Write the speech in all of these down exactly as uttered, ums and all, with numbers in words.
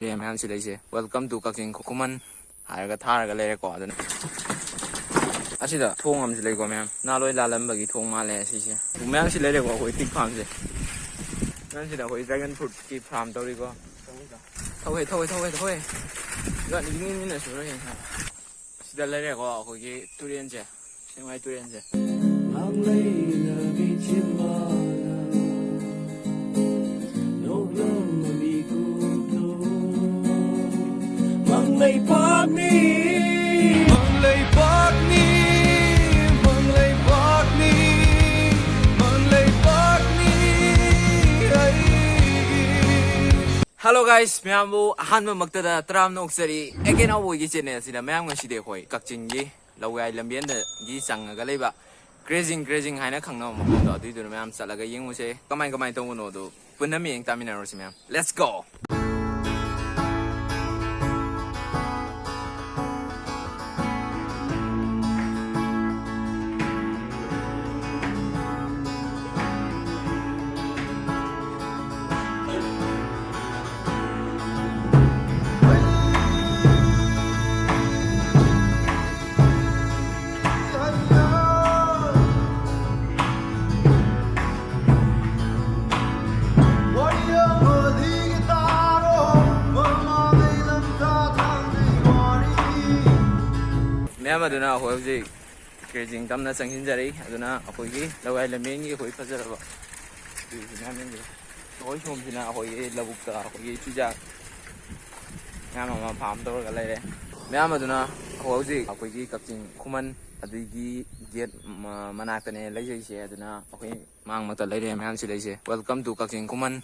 ꯃꯌꯥꯝ ꯁꯤꯗꯩꯁꯦ, "Welcome to ꯀꯛꯆꯤꯡ ꯈꯨꯃꯟ" ꯍꯥꯏꯔꯒ ꯊꯥꯔꯒ ꯂꯩꯔꯦꯀꯣ꯫ ꯑꯗꯨꯅ ꯑꯁꯤꯗ ꯊꯣꯡ ꯑꯃꯁꯨ ꯂꯩꯀꯣ ꯃꯌꯥꯝ, ꯅꯍꯥꯟꯋꯥꯏ ꯂꯥꯜꯂꯝꯕꯒꯤ ꯊꯣꯡ ꯃꯥꯜꯂꯦ ꯑꯁꯤꯁꯦ꯫ ꯃꯌꯥꯝꯁꯤ ꯂꯩꯔꯦꯀꯣ ꯑꯩꯈꯣꯏ ꯇꯤꯛ ꯐꯥꯝꯁꯦ꯫ ꯃꯌꯥꯝꯁꯤꯗ ꯑꯩꯈꯣꯏ dragon fruitꯀꯤ farm ꯇꯧꯔꯤꯀꯣ꯫ ꯊꯧꯋꯦ, ꯊꯧꯋꯦ, ꯊꯧꯋꯦ, ꯊꯧꯋꯦ꯫ ꯏꯕꯥꯅꯤ ꯏꯃꯤꯟ ꯏꯃꯤꯟꯅ ꯁꯨꯔ ꯌꯦꯡꯁꯤ꯫ ꯁꯤꯗ ꯂꯩꯔꯦꯀꯣ ꯑꯩꯈꯣꯏꯒꯤ ꯇꯨꯔꯦꯟꯁꯦ, ꯁꯦꯡꯃꯥꯏ ꯇꯨꯔꯦꯟꯁꯦ꯫ ꯃꯥꯡꯂꯩꯅꯕꯤ ꯆꯤꯝꯕꯥꯜꯅ ꯅꯣꯛꯂꯝꯕ ꯃꯤꯀꯨꯞꯇꯣ ꯃꯪꯂꯩꯄꯥꯛꯅꯤ, ꯃꯪꯂꯩꯄꯥꯛꯅꯤ, ꯃꯪꯂꯩꯄꯥꯛꯅꯤ, ꯃꯪꯂꯩꯄꯥꯛꯅꯤ ꯑꯩꯒꯤ꯫ Hello guys, ꯃꯌꯥꯝꯕꯨ ꯑꯍꯥꯟꯕꯃꯛꯇꯗ ꯇꯔꯥꯝꯅ ꯑꯣꯛꯆꯔꯤ꯫ ꯑꯦ ꯀꯦ ꯅꯥꯎꯕꯣꯏꯒꯤ channelꯁꯤꯗ ꯃꯌꯥꯝ ꯉꯁꯤꯗꯤ ꯑꯩꯈꯣꯏ ꯀꯛꯆꯤꯡꯒꯤ ꯂꯧꯌꯥꯏ ꯂꯝꯕꯦꯟꯗꯒꯤ ꯆꯪꯉꯒ ꯂꯩꯕ crazy crazy ꯍꯥꯏꯅ ꯈꯪꯅꯕ ꯃꯐꯝꯗꯣ, ꯑꯗꯨꯏꯗꯨꯅ ꯃꯌꯥꯝ ꯆꯠꯂꯒ ꯌꯦꯡꯉꯨꯁꯦ꯫ ꯀꯃꯥꯏ ꯀꯃꯥꯏꯅ ꯇꯧꯕꯅꯣꯗꯣ ꯄꯨꯟꯅ ꯃꯤꯠꯌꯦꯡ ꯇꯥꯃꯤꯟꯅꯔꯨꯁꯤ ꯃꯌꯥꯝ꯫ Let's go! ꯃꯌꯥꯝ ꯑꯗꯨꯅ ꯑꯩꯈꯣꯏ ꯍꯧꯖꯤꯛ crazy ꯇꯝꯅ ꯆꯪꯁꯤꯟꯖꯔꯤ꯫ ꯑꯗꯨꯅ ꯑꯩꯈꯣꯏꯒꯤ ꯂꯧꯌꯥꯏ ꯂꯝꯕꯦꯟꯒꯤ ꯑꯩꯈꯣꯏ ꯐꯖꯔꯕ view ꯁꯤ ꯃꯌꯥꯝ ꯌꯦꯡꯕꯤꯌꯨ꯫ ꯑꯩꯈꯣꯏ ꯁꯣꯝꯁꯤꯅ ꯑꯩꯈꯣꯏꯒꯤ ꯂꯧꯕꯨꯛꯇ ꯑꯩꯈꯣꯏꯒꯤ ꯆꯨꯖꯥꯛ ꯃꯌꯥꯝ ꯑꯃ farm ꯇꯧꯔꯒ ꯂꯩꯔꯦ꯫ ꯃꯌꯥꯝ ꯑꯗꯨꯅ ꯑꯩꯈꯣꯏ ꯍꯧꯖꯤꯛ ꯑꯩꯈꯣꯏꯒꯤ ꯀꯛꯆꯤꯡ ꯈꯨꯃꯟ ꯑꯗꯨꯒꯤ gate ꯃ-, ꯃꯅꯥꯛꯇꯅꯦ ꯂꯩꯖꯩꯁꯦ꯫ ꯑꯗꯨꯅ ꯑꯩꯈꯣꯏ ꯃꯥꯡꯃꯛꯇ ꯂꯩꯔꯦ ꯃꯌꯥꯝꯁꯤ ꯂꯩꯁꯦ꯫ "Welcome to ꯀꯛꯆꯤꯡ ꯈꯨꯃꯟ"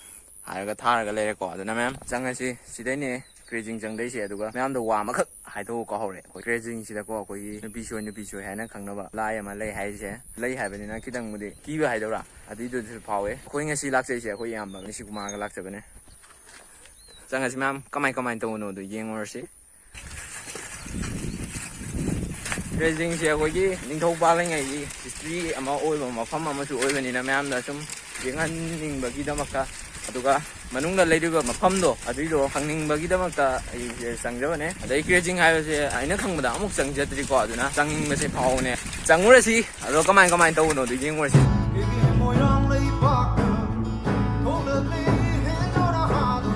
ꯍꯥꯏꯔꯒ ꯊꯥꯔꯒ ꯂꯩꯔꯦꯀꯣ꯫ ꯑꯗꯨꯅ ꯃꯌꯥꯝ ꯆꯪꯉꯁꯤ꯫ ꯁꯤꯗꯩꯅꯦ crazy ꯆꯪꯗꯣꯏꯁꯦ꯫ ꯑꯗꯨꯒ ꯃꯌꯥꯝꯗ ꯋꯥ ꯑꯃꯈꯛ ꯍꯥꯏꯗꯣꯛꯑꯣ ꯀꯥꯎꯍꯧꯔꯦ꯫ ꯑꯩꯈꯣꯏ crazyꯁꯤꯗꯀꯣ ꯑꯩꯈꯣꯏꯒꯤ ꯅꯨꯄꯤ ꯁꯣꯏ ꯅꯨꯄꯤ ꯁꯣꯏ ꯍꯥꯏꯅ ꯈꯪꯅꯕ ꯂꯥꯏ ꯑꯃ ꯂꯩ ꯍꯥꯏꯔꯤꯁꯦ, ꯂꯩ ꯍꯥꯏꯕꯅꯤꯅ ꯈꯤꯇꯪꯕꯨꯗꯤ ꯀꯤꯕ ꯍꯥꯏꯗꯧꯔꯥ, ꯑꯗꯨꯏꯗꯨꯁꯨ ꯐꯥꯎꯋꯦ꯫ ꯑꯩꯈꯣꯏ ꯉꯁꯤ ꯂꯥꯛꯆꯩꯁꯦ ꯑꯩꯈꯣꯏ ꯏꯌꯥꯝꯕ ꯅꯤꯁꯤꯀꯨꯃꯥꯔꯒ ꯂꯥꯛꯆꯕꯅꯦ꯫ ꯆꯪꯉꯁꯤ ꯃꯌꯥꯝ, ꯀꯃꯥꯏ ꯀꯃꯥꯏꯅ ꯇꯧꯕꯅꯣꯗꯣ ꯌꯦꯡꯉꯨꯔꯁꯤ꯫ Crazyꯁꯦ ꯑꯩꯈꯣꯏꯒꯤ ꯅꯤꯡꯊꯧ ꯄꯥꯜꯂꯤꯉꯩꯒꯤ history ꯑꯃ ꯑꯣꯏꯕ ꯃꯐꯝ ꯑꯃꯁꯨ ꯑꯣꯏꯕꯅꯤꯅ ꯃꯌꯥꯝꯗ ꯁꯨꯝ ꯌꯦꯡꯍꯟꯅꯤꯡꯕꯒꯤꯗꯃꯛꯇ ꯑꯗꯨꯒ ꯃꯅꯨꯡꯗ ꯂꯩꯔꯤꯕ ꯃꯐꯝꯗꯣ ꯑꯗꯨꯏꯗꯣ ꯈꯪꯅꯤꯡꯕꯒꯤꯗꯃꯛꯇ ꯑꯩꯁꯦ ꯆꯪꯖꯕꯅꯦ꯫ ꯑꯗꯩ ꯀ꯭ꯔꯦꯖꯤꯡ ꯍꯥꯏꯕꯁꯦ ꯑꯩꯅ ꯈꯪꯕꯗ ꯑꯃꯨꯛ ꯆꯪꯖꯗ꯭ꯔꯤꯀꯣ, ꯑꯗꯨꯅ ꯆꯪꯅꯤꯡꯕꯁꯦ ꯐꯥꯎꯕꯅꯦ꯫ ꯆꯪꯉꯨꯔꯁꯤ, ꯑꯗꯣ ꯀꯃꯥꯏ ꯀꯃꯥꯏꯅ ꯇꯧꯕꯅꯣꯗꯣ ꯌꯦꯡꯉꯨꯔꯁꯤ꯫ ꯃꯣꯏꯔꯥꯡ ꯂꯩꯕꯥꯛꯇ ꯊꯣꯛꯂꯛꯂꯤ ꯍꯦꯟꯗꯣꯔ ꯍꯥꯗꯨ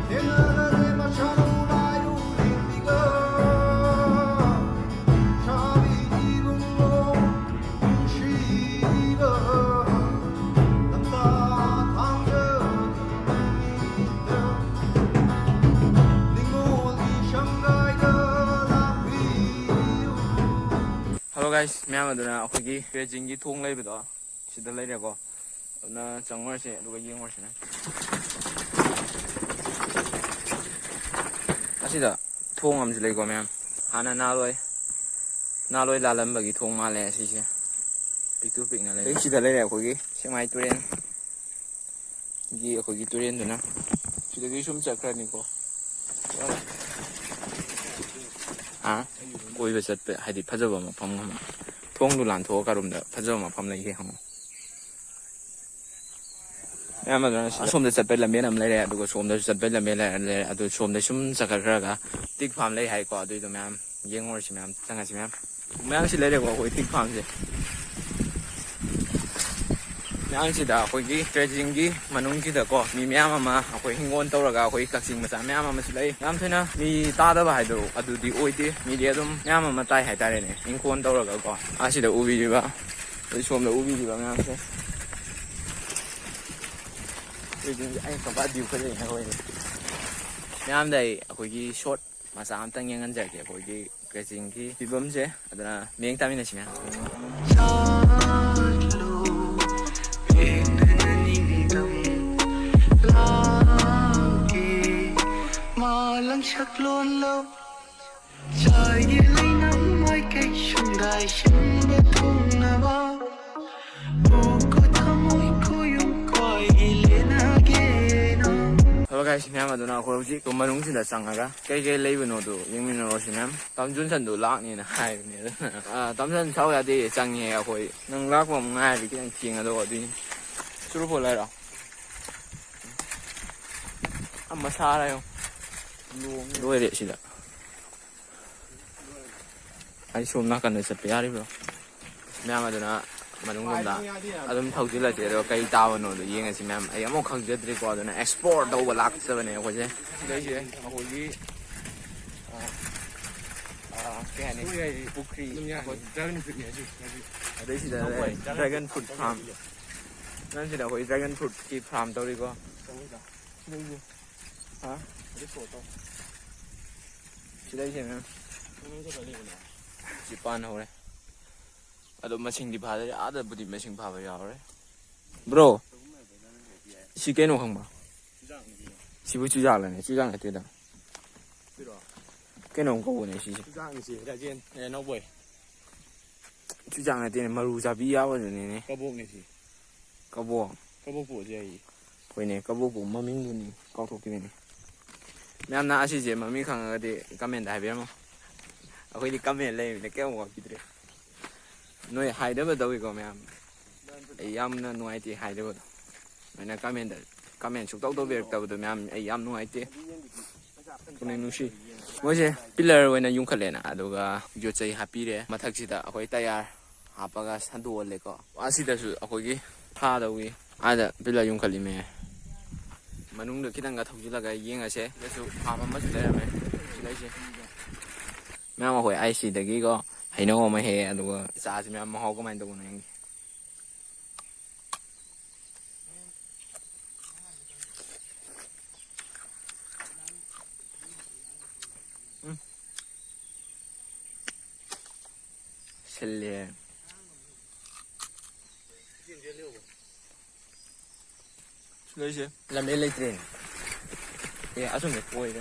ꯊꯦꯡꯅꯔꯦ ꯃꯁꯥꯅ ꯂꯥꯏꯔꯨ ꯂꯤꯡꯂꯤꯒ ꯁꯥꯕꯤ ꯏꯕꯨꯡꯉꯣ ꯅꯨꯡꯁꯤꯕ ꯂꯝꯇꯥ ꯊꯥꯡꯖꯒꯤ ꯅꯤꯡꯉꯣꯜꯒꯤ ꯁꯪꯒꯥꯏꯗ ꯂꯥꯛꯄꯤꯌꯨ꯫ Hello guys, ꯃꯌꯥꯝ ꯑꯗꯨꯅ ꯑꯩꯈꯣꯏꯒꯤ ꯀ꯭ꯔꯦꯖꯤꯡꯒꯤ ꯊꯣꯡ ꯂꯩꯕꯗꯣ ꯁꯤꯗ ꯂꯩꯔꯦꯀꯣ꯫ ꯑꯗꯨꯅ ꯆꯪꯉꯨꯔꯁꯦ ꯑꯗꯨꯒ ꯌꯦꯡꯉꯨꯔꯁꯤꯅꯦ꯫ ꯑꯁꯤꯗ ꯊꯣꯡ ꯑꯃꯁꯨ ꯂꯩꯀꯣ ꯃꯌꯥꯝ꯫ ꯍꯥꯟꯅ ꯅꯍꯥꯟꯋꯥꯏ, ꯅꯍꯥꯜꯋꯥꯏ ꯂꯥꯜꯂꯝꯕꯒꯤ ꯊꯣꯡ ꯃꯥꯜꯂꯦ ꯑꯁꯤꯁꯦ꯫ ꯄꯤꯛꯇꯨ ꯄꯤꯛꯅ ꯂꯩ꯫ ꯑꯗꯩ ꯁꯤꯗ ꯂꯩꯔꯦ ꯑꯩꯈꯣꯏꯒꯤ ꯁꯦꯛꯃꯥꯏ ꯇꯨꯔꯦꯟ꯫ ꯒꯤ ꯑꯩꯈꯣꯏꯒꯤ ꯇꯨꯔꯦꯟꯗꯨꯅ ꯁꯤꯗꯒꯤ ꯁꯨꯝ ꯆꯠꯈ꯭ꯔꯅꯤꯀꯣ꯫ ꯑꯥ, ꯀꯣꯏꯕ ꯆꯠꯄ ꯍꯥꯏꯗꯤ ꯐꯖꯕ ꯃꯐꯝ ꯑꯃ, ꯊꯣꯡꯗꯨ ꯂꯥꯟꯊꯣꯛꯑ ꯀꯔꯣꯝꯗ ꯐꯖꯕ ꯃꯐꯝ ꯂꯩꯒꯦ ꯍꯪꯉꯣ꯫ ꯃꯌꯥꯝ ꯑꯗꯨꯅ ꯑꯁꯣꯝꯗ ꯆꯠꯄꯩ ꯂꯝꯕꯦꯟ ꯑꯃ ꯂꯩꯔꯦ, ꯑꯗꯨꯒ ꯁꯣꯝꯗꯁꯨ ꯆꯠꯄꯩ ꯂꯝꯕꯦꯟ ꯂꯩꯔꯦ, ꯂꯩꯔꯦ꯫ ꯑꯗꯨ ꯁꯣꯝꯗ ꯁꯨꯝ ꯆꯠꯈꯠꯈ꯭ꯔꯒ ꯇꯤꯛ ꯐꯥꯝ ꯂꯩ ꯍꯥꯏꯀꯣ, ꯑꯗꯨꯏꯗꯣ ꯃꯌꯥꯝ ꯌꯦꯡꯉꯨꯔꯁꯤ ꯃꯌꯥꯝ꯫ ꯆꯪꯉꯁꯤ ꯃꯌꯥꯝ꯫ ꯃꯌꯥꯝꯁꯤ ꯂꯩꯔꯦꯀꯣ ꯑꯩꯈꯣꯏ ꯇꯤꯛ ꯐꯥꯝꯁꯦ꯫ ꯃꯌꯥꯝꯁꯤꯗ ꯑꯩꯈꯣꯏꯒꯤ ꯀ꯭ꯔꯦꯖꯤꯡꯒꯤ ꯃꯅꯨꯡꯁꯤꯗꯀꯣ ꯃꯤ ꯃꯌꯥꯝ ꯑꯃ ꯑꯩꯈꯣꯏ ꯍꯤꯡꯒꯣꯜ ꯇꯧꯔꯒ ꯑꯩꯈꯣꯏ ꯀꯛꯆꯤꯡ ꯃꯆꯥ ꯃꯌꯥꯝ ꯑꯃꯁꯨ ꯂꯩ꯫ ꯌꯥꯝ ꯊꯣꯏꯅ ꯃꯤ ꯇꯥꯗꯕ ꯍꯥꯏꯗꯣ ꯑꯗꯨꯗꯤ ꯑꯣꯏꯗꯦ꯫ ꯃꯤꯗꯤ ꯑꯗꯨꯝ ꯃꯌꯥꯝ ꯑꯃ ꯇꯥꯏ ꯍꯥꯏꯇꯥꯔꯦꯅꯦ, ꯏꯪꯈꯣꯜ ꯇꯧꯔꯒꯀꯣ꯫ ꯑꯁꯤꯗ ꯎꯕꯤꯔꯤꯕ, ꯑꯩ ꯁꯣꯝꯗ ꯎꯕꯤꯔꯤꯕ ꯃꯌꯥꯝꯁꯦ, ꯀ꯭ꯔꯦꯖꯤꯡꯁꯦ ꯑꯩ ꯀꯕꯥ ꯗ꯭ꯌꯨ ꯈꯔ ꯂꯩꯅ ꯑꯣꯏꯔꯦ꯫ ꯃꯌꯥꯝꯗ ꯑꯩ ꯑꯩꯈꯣꯏꯒꯤ ꯁꯣꯔꯠ ꯃꯆꯥ ꯑꯝꯇꯪ ꯌꯦꯡꯍꯟꯖꯔꯛꯀꯦ ꯑꯩꯈꯣꯏꯒꯤ ꯀꯛꯆꯤꯡꯒꯤ ꯐꯤꯕꯝꯁꯦ꯫ ꯑꯗꯨꯅ ꯃꯤꯠꯌꯦꯡ ꯇꯥꯃꯤꯟꯅꯁꯤꯅꯦ꯫ ꯆꯠꯂꯣ, ꯄꯦꯟꯅ ꯅꯤꯡꯗꯝ ꯂꯥꯡꯒꯦ, ꯃꯥꯂꯪ ꯁꯛꯂꯣꯟꯂꯣ, ꯆꯥꯏꯒꯤ ꯂꯩꯅꯝ ꯃꯥꯏꯀꯩ ꯁꯨꯝꯗꯥꯏ ꯁꯤꯟꯕ ꯊꯨꯡꯅꯕ꯫ Hello guys, ꯃꯌꯥꯝ ꯑꯗꯨꯅ ꯑꯩꯈꯣꯏ ꯍꯧꯖꯤꯛ ꯃꯅꯨꯡꯁꯤꯗ ꯆꯪꯉꯒ ꯀꯩ ꯀꯩ ꯂꯩꯕꯅꯣꯗꯣ ꯌꯦꯡꯃꯤꯟꯅꯔꯨꯔꯁꯤ ꯃꯌꯥꯝ꯫ ꯇꯥꯝ ꯖꯣꯟꯁꯟꯗꯨ ꯂꯥꯛꯅꯦꯅ ꯍꯥꯏꯕꯅꯦ, ꯑꯗꯨꯅ, ꯑ, ꯇꯥꯝ ꯖꯣꯟꯁꯟ ꯁꯥꯎ ꯌꯥꯗꯦ, ꯆꯪꯉꯦ ꯑꯩꯈꯣꯏ꯫ ꯅꯪ ꯂꯥꯛꯄ ꯑꯃꯨꯛ ꯉꯥꯏꯔꯗꯤ ꯈꯤꯇꯪ ꯊꯦꯡꯒꯗꯧꯕ ꯑꯗꯨꯏꯅꯤ꯫ ꯆꯨꯔꯨꯐꯣꯟ ꯂꯩꯔꯣ? ꯑꯃ ꯁꯥꯔꯦ ꯌꯦꯡꯉꯣ꯫ ꯂꯣꯡꯉꯦ꯫ ꯂꯣꯏꯔꯦ ꯁꯤꯗ꯫ ꯑꯩ ꯁꯣꯝ ꯅꯥꯀꯟꯗ ꯆꯠꯄ ꯌꯥꯔꯤꯕ꯭ꯔꯣ? ꯃꯌꯥꯝ ꯑꯗꯨꯅ ꯃꯅꯨꯡꯂꯣꯝꯗ ꯑꯗꯨꯝ ꯊꯧꯖꯤꯜꯂꯁꯦ, ꯑꯗꯣ ꯀꯩ ꯇꯥꯕꯅꯣꯗꯣ ꯌꯦꯡꯉꯁꯤ ꯃꯌꯥꯝ꯫ ꯑꯩ ꯑꯃꯨꯛ ꯈꯪꯖꯗ꯭ꯔꯤꯀꯣ, ꯑꯗꯨꯅ explore ꯇꯧꯕ ꯂꯥꯛꯆꯕꯅꯦ ꯑꯩꯈꯣꯏꯁꯦ꯫ ꯁꯤꯗꯩꯁꯦ ꯑꯩꯈꯣꯏꯒꯤ, ꯑ, ꯑ, ꯀꯩ ꯍꯥꯏꯅꯤ? ꯄꯨꯈ꯭ꯔꯤ, ꯑꯗꯨꯝ ꯌꯥꯅꯤ꯫ ꯑꯩꯈꯣꯏ dragon fruit ꯅꯦ ꯁꯤ, ꯁꯤ꯫ ꯑꯗꯩ ꯁꯤꯗ ꯂꯩꯔꯦ dragon fruit farm꯫ ꯅꯪ ꯁꯤꯗ ꯑꯩꯈꯣꯏ dragon fruit ꯀꯤ farm ꯇꯧꯔꯤꯀꯣ꯫ ꯁꯤꯗꯩꯁꯦ꯫ ꯍꯥ? ꯁꯤꯗꯩꯁꯦ ꯃꯌꯥꯝ꯫ ꯁꯤ ꯄꯥꯟ ꯍꯧꯔꯦ꯫ ꯑꯗꯣ ꯃꯁꯤꯡꯗꯤ ꯐꯥꯗꯔꯤ, ꯑꯥꯗꯕꯨꯗꯤ ꯃꯁꯤꯡ ꯐꯥꯕ ꯌꯥꯎꯔꯦ꯫ Bro, ꯁꯤ ꯀꯩꯅꯣ ꯈꯪꯕ꯭ꯔꯣ? ꯁꯤꯕꯨ ꯆꯨꯖꯥꯛꯂꯅꯦ? ꯆꯨꯖꯥꯛ ꯅꯠꯇꯦꯗ꯫ ꯀꯩꯅꯣꯝ ꯀꯧꯕꯅꯦ ꯁꯤꯁꯦ꯫ ꯆꯨꯖꯥꯛꯅꯤ ꯁꯤ, ꯔꯥꯖꯦꯟ꯫ ꯑꯦ, ꯅꯥꯎꯕꯣꯏ꯫ ꯆꯨꯖꯥꯛ ꯅꯠꯇꯦꯅꯦ, ꯃꯔꯨ ꯆꯥꯕꯤ ꯌꯥꯕꯗꯨꯅꯤꯅꯦ꯫ ꯀꯕꯣꯛꯅꯦ ꯁꯤ꯫ ꯀꯕꯣꯛ꯫ ꯀꯕꯣꯛꯄꯨ ꯑꯣꯏꯔꯁꯨ ꯌꯥꯏꯌꯦ꯫ ꯍꯣꯏꯅꯦ, ꯀꯕꯣꯛꯄꯨ ꯃꯃꯤꯡꯗꯨꯅꯤ ꯀꯥꯎꯊꯣꯛꯈꯤꯕꯅꯤ꯫ ꯃꯌꯥꯝꯅ ꯑꯁꯤꯁꯦ ꯃꯃꯤꯡ ꯈꯪꯉꯒꯗꯤ comment ꯇ ꯍꯥꯏꯕꯤꯔꯝꯃꯣ꯫ ꯑꯩꯈꯣꯏꯗꯤ comment ꯂꯩꯕꯅꯤꯅ ꯀꯩꯝ ꯋꯥꯠꯄꯤꯗ꯭ꯔꯦ꯫ ꯅꯣꯏ ꯍꯥꯏꯗꯕ ꯇꯧꯏꯀꯣ ꯃꯌꯥꯝ꯫ ꯑꯩ ꯌꯥꯝꯅ ꯅꯨꯡꯉꯥꯏꯇꯦ ꯍꯥꯏꯗꯕꯗꯣ꯫ ꯅꯣꯏꯅ comment ꯇ comment ꯁꯨꯛꯇꯧ ꯇꯧꯕꯤꯔꯛꯇꯕꯗꯣ ꯃꯌꯥꯝ ꯑꯩ ꯌꯥꯝ ꯅꯨꯡꯉꯥꯏꯇꯦ꯫ ꯄꯨꯛꯅꯤꯡ ꯅꯨꯡꯁꯤ꯫ ꯃꯣꯏꯁꯦ pillar ꯑꯣꯏꯅ ꯌꯨꯡꯈꯠꯂꯦꯅ, ꯑꯗꯨꯒ ꯌꯣꯠ ꯆꯩ ꯍꯥꯞꯄꯤꯔꯦ꯫ ꯃꯊꯛꯁꯤꯗ ꯑꯩꯈꯣꯏ ꯇꯌꯥꯔ ꯍꯥꯞꯄꯒ ꯁꯟꯗꯣꯛꯍꯜꯂꯦꯀꯣ꯫ ꯑꯁꯤꯗꯁꯨ ꯑꯩꯈꯣꯏꯒꯤ ꯊꯥꯗꯧꯒꯤ ꯑꯥꯗ pillar ꯌꯨꯡꯈꯠꯂꯤꯃꯦ꯫ ꯃꯅꯨꯡꯗ ꯈꯤꯇꯪꯒ ꯊꯧꯖꯤꯜꯂꯒ ꯌꯦꯡꯉꯁꯦ꯫ ꯁꯤꯗꯁꯨ farm ꯑꯃꯁꯨ ꯂꯩꯔꯝꯃꯦ꯫ ꯁꯤ ꯂꯩꯁꯦ꯫ ꯃꯌꯥꯝ ꯑꯩꯈꯣꯏ ꯑꯥꯏ ꯁꯤꯗꯒꯤꯀꯣ ꯍꯩꯅꯧ ꯑꯃ ꯍꯦꯛꯑꯦ, ꯑꯗꯨꯒ ꯆꯥꯁꯤ ꯃꯌꯥꯝ꯫ ꯃꯍꯥꯎ ꯀꯃꯥꯏꯅ ꯇꯧꯕꯅꯣ ꯌꯦꯡꯒꯦ꯫ ꯎꯝ꯫ ꯁꯤꯜꯂꯦ꯫ ꯂꯩꯁꯦ꯫ ꯂꯝꯕꯦꯜ ꯂꯩꯇ꯭ꯔꯦ꯫ ꯑꯦ, ꯑꯁꯣꯝꯗ ꯀꯣꯏꯔꯦ꯫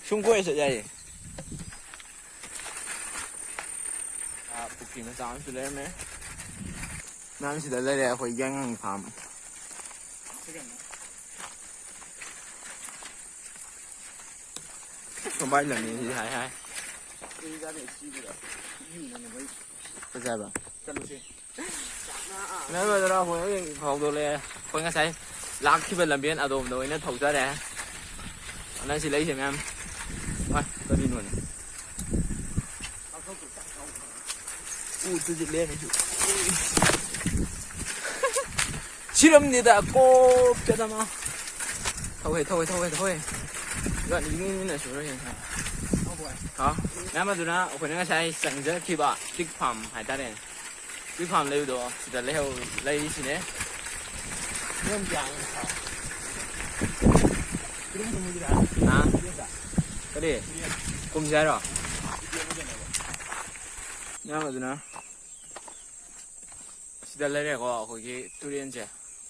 ꯁꯨꯝ ꯀꯣꯏꯔ ꯆꯠ ꯌꯥꯏꯌꯦ꯫ ꯑꯥ, ꯄꯨꯈ꯭ꯔꯤ ꯃꯆꯥ ꯑꯃꯁꯨ ꯂꯩꯔꯝꯃꯦ꯫ ꯅꯍꯥꯟ ꯁꯤꯗ ꯂꯩꯔꯦ ꯑꯩꯈꯣꯏ ꯌꯥꯏꯉꯪ farm꯫ ꯁꯣꯝꯕꯥꯏ ꯂꯝꯕꯤ ꯁꯤ ꯍꯥꯏ ꯍꯥꯏ꯫ ꯆꯠꯁꯦ ꯍꯥꯏꯕ꯭ꯔꯣ? ꯆꯠꯂꯨꯁꯦ꯫ ꯅꯪ ꯂꯣꯏꯗꯣꯏꯔꯥ? ꯑꯩꯈꯣꯏ ꯍꯧꯖꯤꯛ ꯐꯥꯎꯗꯣꯛꯂꯛꯑꯦ꯫ ꯑꯩꯈꯣꯏ ꯉꯁꯥꯏ ꯂꯥꯛꯈꯤꯕ ꯂꯝꯕꯦꯟ ꯑꯗꯣꯝꯗ ꯑꯣꯏꯅ ꯊꯧꯖꯔꯦ꯫ ꯑꯅ ꯁꯤ ꯂꯩꯁꯦ ꯃꯌꯥꯝ꯫ ꯍꯣꯏ, ꯀꯔꯤꯅꯣꯅꯦ? ꯎ ꯇꯨꯗꯤ ꯂꯦꯝꯃꯤꯁꯨ꯫ ꯁꯤꯔꯝꯅꯤꯗ ꯀꯣꯛ ꯆꯠ ꯑꯃ꯫ ꯊꯧꯍꯦ, ꯊꯧꯍꯦ, ꯊꯧꯍꯦ, ꯊꯧꯍꯦ꯫ ꯒꯥꯔꯤ ꯃꯤ ꯃꯤꯅ ꯁꯨꯔꯣꯏ ꯍꯦ꯫ ꯍꯥ? ꯃꯌꯥꯝ ꯑꯗꯨꯅ ꯑꯩꯈꯣꯏꯅ ꯉꯁꯥꯏ ꯆꯪꯖꯔꯛꯈꯤꯕ ꯄꯤꯛ ꯐꯥꯝ ꯍꯥꯏꯇꯥꯔꯦꯅꯦ꯫ ꯄꯤꯛ ꯐꯥꯝ ꯂꯩꯕꯗꯣ ꯁꯤꯗ ꯂꯩꯍꯧ-, ꯂꯩꯔꯤꯁꯤꯅꯦ꯫ ꯍꯥ? ꯀꯔꯤ? ꯀꯨꯝꯁꯤ ꯍꯥꯏꯔꯣ? ꯃꯌꯥꯝ ꯑꯗꯨꯅ ꯁꯤꯗ ꯂꯩꯔꯦꯀꯣ ꯑꯩꯈꯣꯏꯒꯤ ꯇꯨꯔꯦꯟꯁꯦ,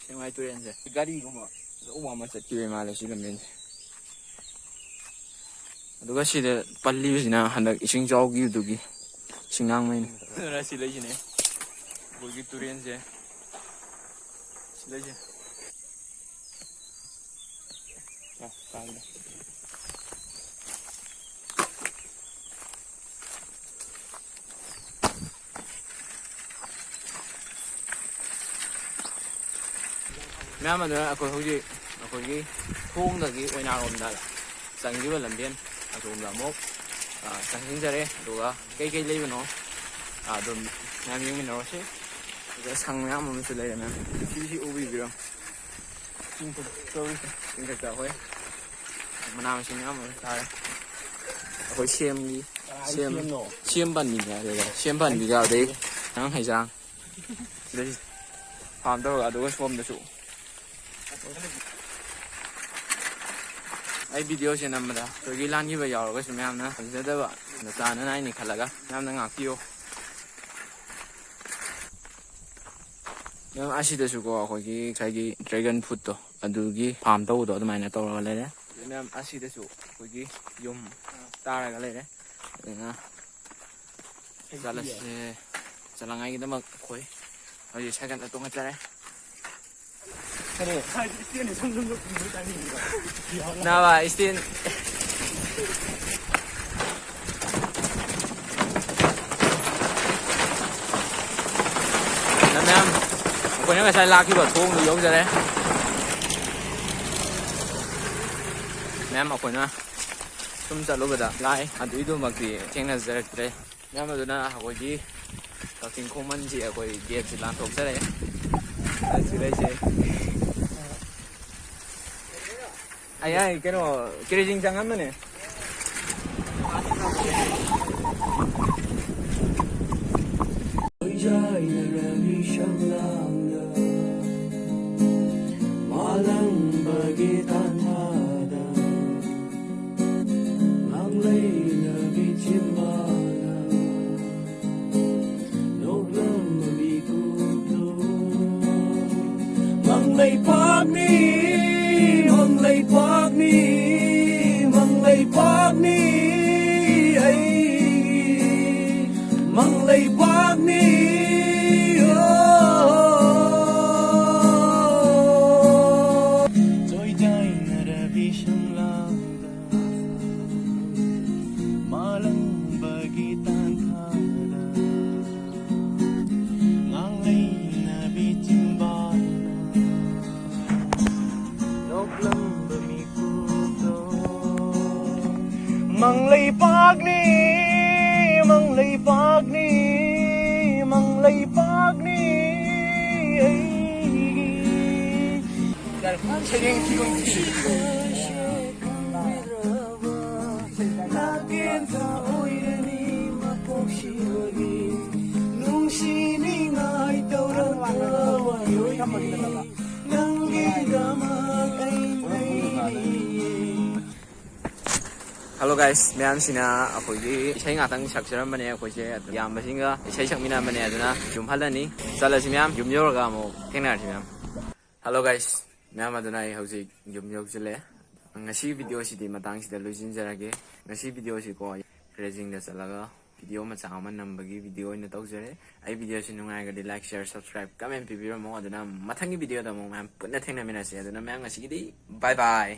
ꯁꯦꯡꯃꯥꯏ ꯇꯨꯔꯦꯟꯁꯦ꯫ ꯒꯥꯔꯤꯒꯨꯝꯕ ꯑꯆꯧꯕ ꯑꯃ ꯆꯠꯈꯤꯕꯩ ꯃꯥꯜꯂꯦ ꯁꯤ ꯂꯝꯕꯦꯟꯁꯦ꯫ ꯑꯗꯨꯒ ꯁꯤꯗ ꯄꯜꯂꯤꯕꯁꯤꯅ ꯍꯟꯗꯛ ꯏꯁꯤꯡ ꯆꯥꯎꯈꯤꯕꯗꯨꯒꯤ ꯏꯁꯤꯡ ꯂꯥꯡꯃꯩꯅꯤ꯫ ꯑꯗꯨꯅ ꯁꯤ ꯂꯩꯁꯤꯅꯦ ꯑꯩꯈꯣꯏꯒꯤ ꯇꯨꯔꯦꯟꯁꯦ꯫ ꯁꯤ ꯂꯩꯁꯦ꯫ ꯑ, ꯀꯥꯏꯗ? ꯃꯌꯥꯝ ꯑꯗꯨꯅ ꯑꯩꯈꯣꯏ ꯍꯧꯖꯤꯛ ꯑꯩꯈꯣꯏꯒꯤ ꯊꯣꯡꯗꯒꯤ ꯑꯣꯏꯅꯥꯔꯣꯝꯗ ꯆꯪꯈꯤꯕ ꯂꯝꯕꯦꯟ ꯑꯁꯣꯝꯗ ꯑꯃꯨꯛ, ꯑ, ꯆꯪꯁꯤꯟꯖꯔꯦ꯫ ꯑꯗꯨꯒ ꯀꯩꯀꯩ ꯂꯩꯕꯅꯣ, ꯑ, ꯑꯗꯨꯝ ꯃꯌꯥꯝ ꯌꯦꯡꯃꯤꯟꯅꯔꯁꯤ꯫ ꯑꯗꯨꯒ ꯁꯪ ꯃꯌꯥꯝ ꯑꯃꯁꯨ ꯂꯩꯔꯦ ꯃꯌꯥꯝ꯫ ꯁꯤꯁꯤ ꯎꯕꯤꯕꯤꯔꯣ꯫ ꯆꯤꯡꯊꯛꯇ ꯇꯧꯔꯤꯁꯦ꯫ ꯆꯤꯡꯊꯛꯇ ꯑꯩꯈꯣꯏ ꯃꯅꯥ ꯃꯁꯤꯡ ꯃꯌꯥꯝ ꯑꯃ ꯊꯥꯔꯦ꯫ ꯑꯩꯈꯣꯏ ꯁꯦꯝꯒꯤ, ꯀꯅꯥꯒꯤ ꯁꯦꯝ, ꯁꯦꯝꯅꯣ? ꯁꯦꯝ ꯄꯥꯝꯕꯤꯅꯦ ꯑꯗꯨꯒ ꯁꯦꯝ ꯄꯥꯝꯕꯤꯒ ꯑꯗꯩ ꯑꯉꯥꯡ ꯍꯩꯖꯥꯡ꯫ ꯁꯤꯗꯩ ꯐꯥꯝ ꯇꯧꯔꯒ ꯑꯗꯨꯒ ꯁꯣꯝꯗꯁꯨ ꯑꯩ ꯚꯤꯗꯤꯑꯣꯁꯦ ꯅꯝꯕꯗ ꯁꯣꯏꯒꯤ ꯂꯥꯟꯈꯤꯕ ꯌꯥꯎꯔꯒꯁꯨ ꯃꯌꯥꯝꯅ ꯈꯪꯖꯗꯕ ꯅꯆꯥꯅ ꯅꯥꯏꯅꯤ ꯈꯜꯂꯒ ꯃꯌꯥꯝꯅ ꯉꯥꯛꯄꯤꯌꯨ꯫ ꯃꯌꯥꯝ ꯑꯁꯤꯗꯁꯨꯀꯣ ꯑꯩꯈꯣꯏꯒꯤ ꯉꯁꯥꯏꯒꯤ dragon fruitꯇꯣ ꯑꯗꯨꯒꯤ ꯐꯥꯝ ꯇꯧꯕꯗꯣ ꯑꯗꯨꯃꯥꯏꯅ ꯇꯧꯔꯒ ꯂꯩꯔꯦ꯫ ꯃꯌꯥꯝ ꯑꯁꯤꯗꯁꯨ ꯑꯩꯈꯣꯏꯒꯤ ꯌꯨꯝ ꯇꯥꯔꯒ ꯂꯩꯔꯦ꯫ ꯑꯗꯨꯅ ꯆꯠꯂꯁꯦ꯫ ꯆꯠꯂꯉꯥꯏꯒꯤꯗꯃꯛ ꯑꯩꯈꯣꯏ ꯍꯧꯖꯤꯛ ꯁꯥꯏꯀꯜꯗ ꯇꯣꯡꯈꯠꯆꯔꯦ꯫ ꯀꯔꯤ? ꯅꯥꯕ, stand꯫ ꯃꯌꯥꯝ, ꯑꯩꯈꯣꯏꯅ ꯉꯁꯥꯏ ꯂꯥꯛꯈꯤꯕ ꯊꯣꯡꯗꯨ ꯌꯧꯖꯔꯦ꯫ ꯃꯌꯥꯝ ꯑꯩꯈꯣꯏꯅ ꯁꯨꯝ ꯆꯠꯂꯨꯕꯗ ꯂꯥꯏ ꯑꯗꯨꯏꯗꯨꯃꯛꯇꯤ ꯊꯦꯡꯅꯖꯔꯛꯇ꯭ꯔꯦ꯫ ꯃꯌꯥꯝ ꯑꯗꯨꯅ ꯑꯩꯈꯣꯏꯒꯤ ꯀꯛꯆꯤꯡ ꯈꯣꯡꯃꯟꯁꯤ ꯑꯩꯈꯣꯏ ꯒꯦꯠꯁꯤ ꯂꯥꯟꯊꯣꯛꯆꯔꯛꯑꯦ꯫ ꯑꯁꯤ ꯂꯩꯁꯦ꯫ ꯑꯩ ꯑꯩ ꯀꯩꯅꯣ ꯀꯦꯔꯦꯖꯤꯡ ꯆꯪꯉꯝꯕꯅꯦ꯫ ꯃꯥꯂꯪꯕꯒꯤ ꯇꯥꯟꯊꯥꯗ ꯉꯥꯡꯂꯩꯅꯕꯤ ꯆꯤꯝꯕꯥꯜꯅ ꯅꯣꯛꯂꯝꯕ ꯃꯤꯀꯨꯞꯇꯣ ꯃꯪꯂꯩꯄꯥꯛꯅꯤ, ꯃꯪꯂꯩꯄꯥꯛꯅꯤ, ꯃꯪꯂꯩꯄꯥꯛꯅꯤ꯫ ꯑꯩ ꯃꯪꯂꯩꯄꯥꯛꯅꯤ꯫ ꯆꯣꯏꯖꯥꯏꯅꯔꯕꯤ ꯁꯪꯂꯥꯡꯗ ꯃꯥꯂꯪꯕꯒꯤ ꯇꯥꯟꯊꯥꯗ ꯉꯥꯡꯂꯩꯅꯕꯤ ꯆꯤꯝꯕꯥꯜꯅ ꯅꯣꯛꯂꯝꯕ ꯃꯤꯀꯨꯞꯇꯣ ꯃꯪꯂꯩꯄꯥꯛꯅꯤ, ꯃꯪꯂꯩꯄꯥꯛꯅꯤ, ꯃꯪꯂꯩꯄꯥꯛꯅꯤ ꯑꯩꯒꯤ꯫ ꯅꯨꯡꯁꯤꯅꯤꯡꯉꯥꯏ ꯇꯧꯔꯛꯄ ꯋꯥꯔꯣꯏ꯫ ꯅꯪꯒꯤꯗꯃꯛ ꯑꯩ ꯂꯩꯔꯤꯌꯦ꯫ Hello guys, ꯃꯌꯥꯝꯁꯤꯅ ꯑꯩꯈꯣꯏꯒꯤ ꯏꯁꯩ ꯉꯥꯛꯇꯪ ꯁꯛꯆꯔꯝꯕꯅꯦ꯫ ꯑꯩꯈꯣꯏꯁꯦ ꯏꯌꯥꯝꯕꯁꯤꯡꯒ ꯏꯁꯩ ꯁꯛꯃꯤꯟꯅꯔꯝꯕꯅꯦ꯫ ꯑꯗꯨꯅ ꯌꯨꯝ ꯍꯜꯂꯅꯤ꯫ ꯆꯠꯂꯁꯤ ꯃꯌꯥꯝ, ꯌꯨꯝ ꯌꯧꯔꯒ ꯑꯃꯨꯛ ꯊꯦꯡꯅꯔꯁꯤ ꯃꯌꯥꯝ꯫ Hello guys, ꯃꯌꯥꯝ ꯑꯗꯨꯅ ꯑꯩ ꯍꯧꯖꯤꯛ ꯌꯨꯝ ꯌꯧꯁꯤꯜꯂꯦ꯫ ꯉꯁꯤ video ꯁꯤꯗꯤ ꯃꯇꯥꯡꯁꯤꯗ ꯂꯣꯏꯁꯤꯟꯖꯔꯒꯦ꯫ ꯉꯁꯤ video ꯁꯤꯀꯣ ꯀꯦꯔꯦꯖꯤꯡꯗ ꯆꯠꯂꯒ video ꯃꯆꯥ ꯑꯃ ꯅꯝꯕꯒꯤ video ꯑꯣꯏꯅ ꯇꯧꯖꯔꯦ꯫ ꯑꯩ video ꯁꯤ ꯅꯨꯡꯉꯥꯏꯔꯒꯗꯤ like, share, subscribe, comment ꯄꯤꯕꯤꯔꯝꯃꯣ꯫ ꯑꯗꯨꯅ ꯃꯊꯪꯒꯤ video ꯗ ꯑꯃꯨꯛ ꯃꯌꯥꯝ ꯄꯨꯟꯅ ꯊꯦꯡꯅꯃꯤꯟꯅꯁꯦ꯫ ꯑꯗꯨꯅ ꯃꯌꯥꯝ ꯉꯁꯤꯒꯤꯗꯤ bye bye꯫